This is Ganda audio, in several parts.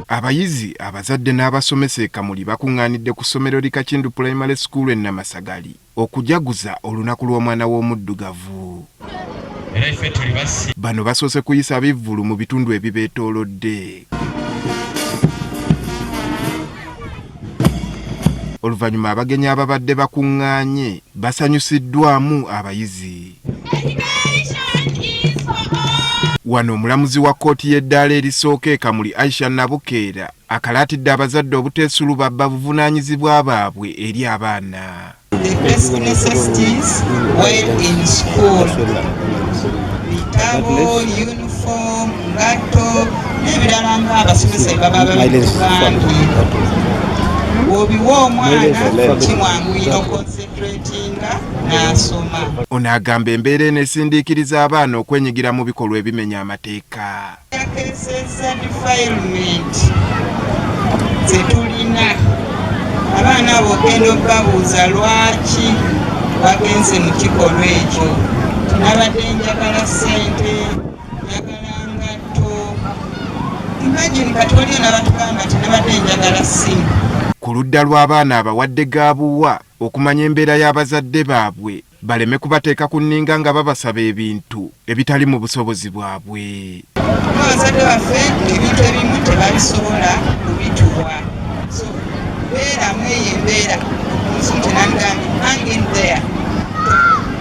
Abayizi, abazadde n'abasomesa e Kamuli bakuŋŋaanidde ku ssomero li Kakindu Primary School e Namasagali okujaguza olunaku lw'omwana w'omuddugavu. Bano basoose kuyisa bivvulu mu bitundu ebibeetoolodde. Oluvannyuma abagenyi ababadde bakuŋŋaanye basanyusiddwamu abayizi. Wano omulamuzi wa kkooti y'eddaala erisooka e Kamuli Aisha Nabukeera akalaatidde abazadde obuteesulubabba buvunaanyizibwa baabwe eri abaana. The basic necessities while in school. Bitabo, uniform, ngatto n'ebirala ng'abasomesa bye baba babitugambye. Bw'obiwa omwana kimwanguyira okonsentratinga n'asoma. Ono agamba embeera eno esindiikiriza abaana okwenyigira mu bikolwa ebimenya amateeka. Cases za defilement ze tulina abaana abo ogenda okubabuuza lwaki bagenze mu kikolwa ekyo nabadde njagala ssente njagala ngatto imagine kati waliyo nabatugamba nti nabadde njagala ssimu. Ku ludda lw'abaana abawadde gaabuwa okumanya embeera y'abazadde baabwe baleme kubateeka ku nninga nga babasaba ebintu ebitali mu busobozi bwabwe. Abazadde baffe ebintu ebimu tebabisobola kubituwa, so beeramu eyo embeera omusunti nangambye hang in there,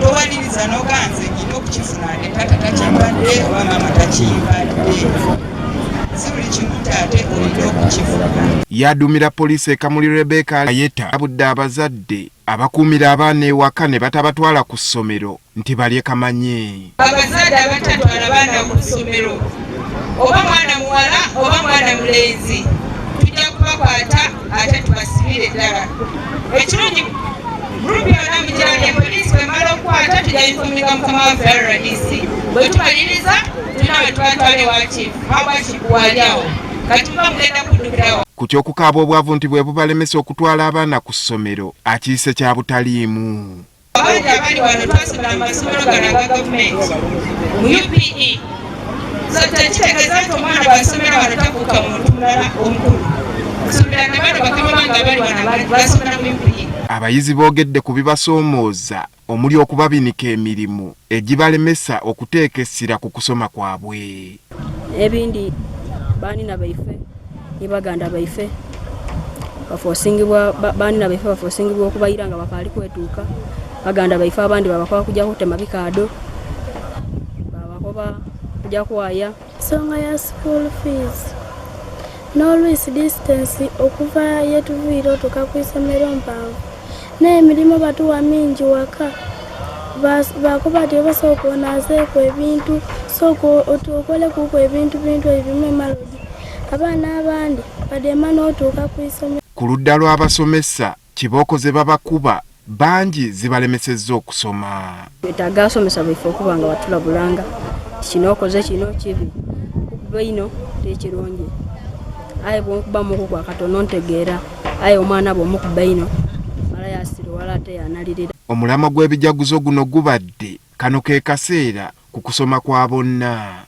towaliriza n'oganze nyina okukifuna ate taata takimpadde oba maama takimpadde, si buli kimu nti ate olina okukifuna. Yaduumira poliisi e Kamuli Rebecca Ayeta abudde abazadde abakuumira abaana ewaka ne batabatwala ku ssomero nti balye kamanye. Abazadde abatatwala baana ku ssomero oba mwana muwala oba mwana mulenzi tujja kubakwata ate tubasibire ddala. Ekirungi group yonna mugirabye poliisi bwemala okukwata tujja informinga mukama waffe RDC bwe tumaliriza tulina we tubatwala ewa chief awa chief wali awo kati muba mugenda kuddukirawo. Ku ky'okukaaba obwavu nti bwe bubalemesa okutwala abaana ku ssomero akiyise kya butaliimu. Abangi abali wano twasomera mu masomero gano aga gavumenti mu UPE. So tekitegeeza nti omwana bw'asomera wano tafuuka muntu mulala omukulu. Nsuubira na bano bakama bange abali wano basomera mu UPE. Abayizi boogedde ku bibasoomooza omuli okubabinika emirimu egibalemesa okuteeka essira ku kusoma kwabwe. Ebindi banina baife ni baganda baife bafosingibwa banina baife bafosingibwa okubayira nga bakaali kwetuuka baganda baife abandi babakoba kujja kutema bikaado babakoba kujja kwaya. Ensonga ya school fees n'oluisi distance okuva yetuviire otuuka ku isomero mpanvu n'emirimo batuwa mingi waka bakoba ati oba sooka onaazeeku ebintu sooka okolekuku ebintu bintu ebimwe malodi abaana abandi badema n'otuuka ku isomero. Ku ludda lw'abasomesa kibooko ze babakuba bangi zibalemesezza okusoma. Twetaaga abasomesa baife okuba nga batulabulanga kino okoze kino kibi okuba ino tekirungi aye bwonkubamuku kwa katono ntegeera aye omwana bw'omukuba ino mala yasiruwala ate yanalirira. Omulamwa gw'ebijaguzo guno gubadde kano ke kaseera ku kusoma kwa bonna.